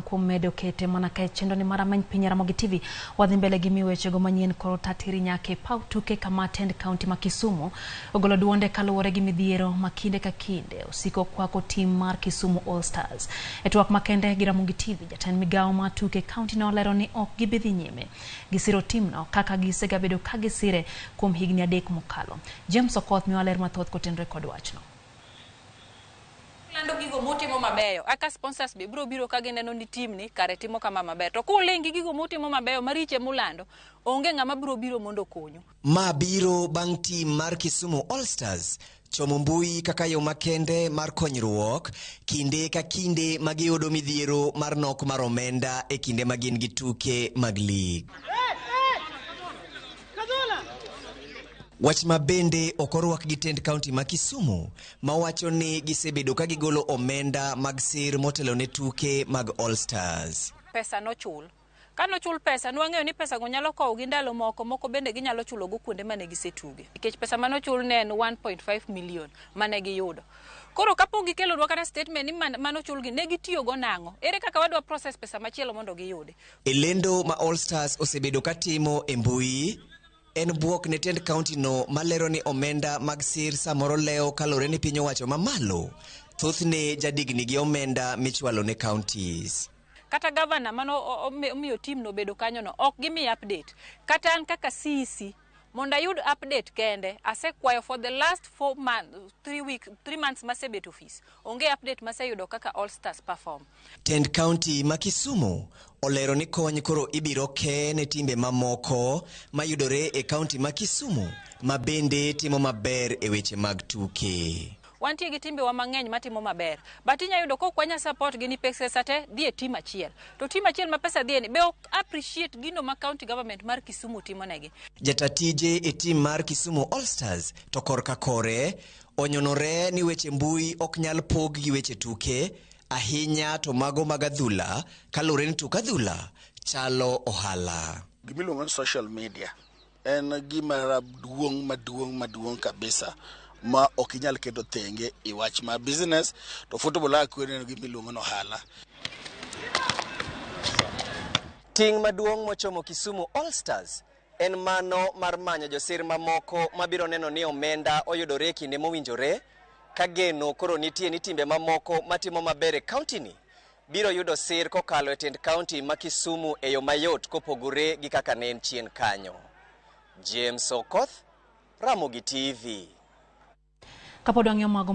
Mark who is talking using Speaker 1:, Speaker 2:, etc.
Speaker 1: kuom medo kete mana ka e chenro ni mar Ameny Piny e Ramogi TV. Wadhi mbele gi miyo wechego manyien koro tatiri nyaka e paw tuke kama tend kaunti ma Kisumu ogolo duonde kaluwore gi midhiero ma kinde ka kinde osiko kwako tim mar Kisumu All Stars. E twak makende gi Ramogi TV, jatend migawo mar tuke e kaunti no olero ni ok gibi dhi nyime gi siro timno kaka gisegabedo ka gisire kuom higni adek mokalo. James Okoth miyowa ler mathoth kotenore kod wachno.
Speaker 2: Lando gigo mutimo mabeyo aka sponsors be biro biro ka gineno ni team ni kare timo kama maber to kuling gi gigo mutimo mabeyo mariche mulando onge ng'ama biro biro mondo okonyu.
Speaker 3: Ma biro bang' tim mar Kisumu All Stars chomo mbui kaka yo makende mar konyruok kinde ka kinde ma giyudo midhiero mar nok mar omenda e kinde ma gin gi tuke mag lig. Wach ma bende ok orwak gi tend kaunti ma Kisumu ma wacho ni gisebedo ka gigolo omenda mag sir motelo ne tuke mag All Stars.
Speaker 2: Pesa nochul. Ka nochul pesa, nwang'eyo ni pesa go nyalo kowo gi ndalo moko, moko bende ginyalo chulogo kuonde mane gisetuge. Nikech pesa mane ochul ne en 1.5 million mane giyudo. Koro kapok gikelonwa kata statement ni mane ochulgi, ne gitiyogo nang'o? Ere kaka wadwa process pesa machielo mondo giyudi?
Speaker 3: E lendo ma All Stars osebedo ka timo e mbui, en bwok ne tend kaunti no malero ni omenda mag sir samoro lewo kalure ni piny owacho mamalo thothne jadigni gi omenda michwalo ne counties.
Speaker 2: Kata gavana mano omiyo team no obedo kanyo no ok gimi update. Kata an kaka CEC mondo ayud update kende asekwayo for the last 4 months, 3 weeks, 3 months masebet office. Onge update maseyudo kaka All Stars perform.
Speaker 3: Tend kaunti ma Kisumu olero ni kony koro ibiro ke ne timbe mamoko mayudore e kaunti ma Kisumu ma bende timo maber e weche mag tuke.
Speaker 2: Wantie gi timbewa mang'eny matimo maber, but inya yudo kok wanya support gi ni pesa te dhi e team achiel. To team achiel ma pesa dhiye ni be ok appreciate gino ma county government mar Kisumu timo negi.
Speaker 3: Jata tije e team mar Kisumu All Stars to korka kore onyonore ni weche mbui ok nyal pog gi weche tuke ahinya to mago mag adhula kaluwore ni tuk adhula chalo ohala.
Speaker 4: Gimiluongo ni social media en gima duong' maduong' maduong' kabisa ma ok inyal keto thenge e wach mar business to football kaka en gima iluongo ni ohala.
Speaker 3: Ting' maduong' mochomo Kisumu All Stars en mano mar manyo josir mamoko mabiro neno ni omenda oyudore e kinde mowinjore ka geno koro nitie ni timbe mamoko matimo maber e kaunti ni biro yudo sir kokalo e tend kaunti ma Kisumu e yo mayot kopogore gi kaka ne en chien kanyo. James Okoth, Ramogi TV.
Speaker 1: Kapod wang'iyo mago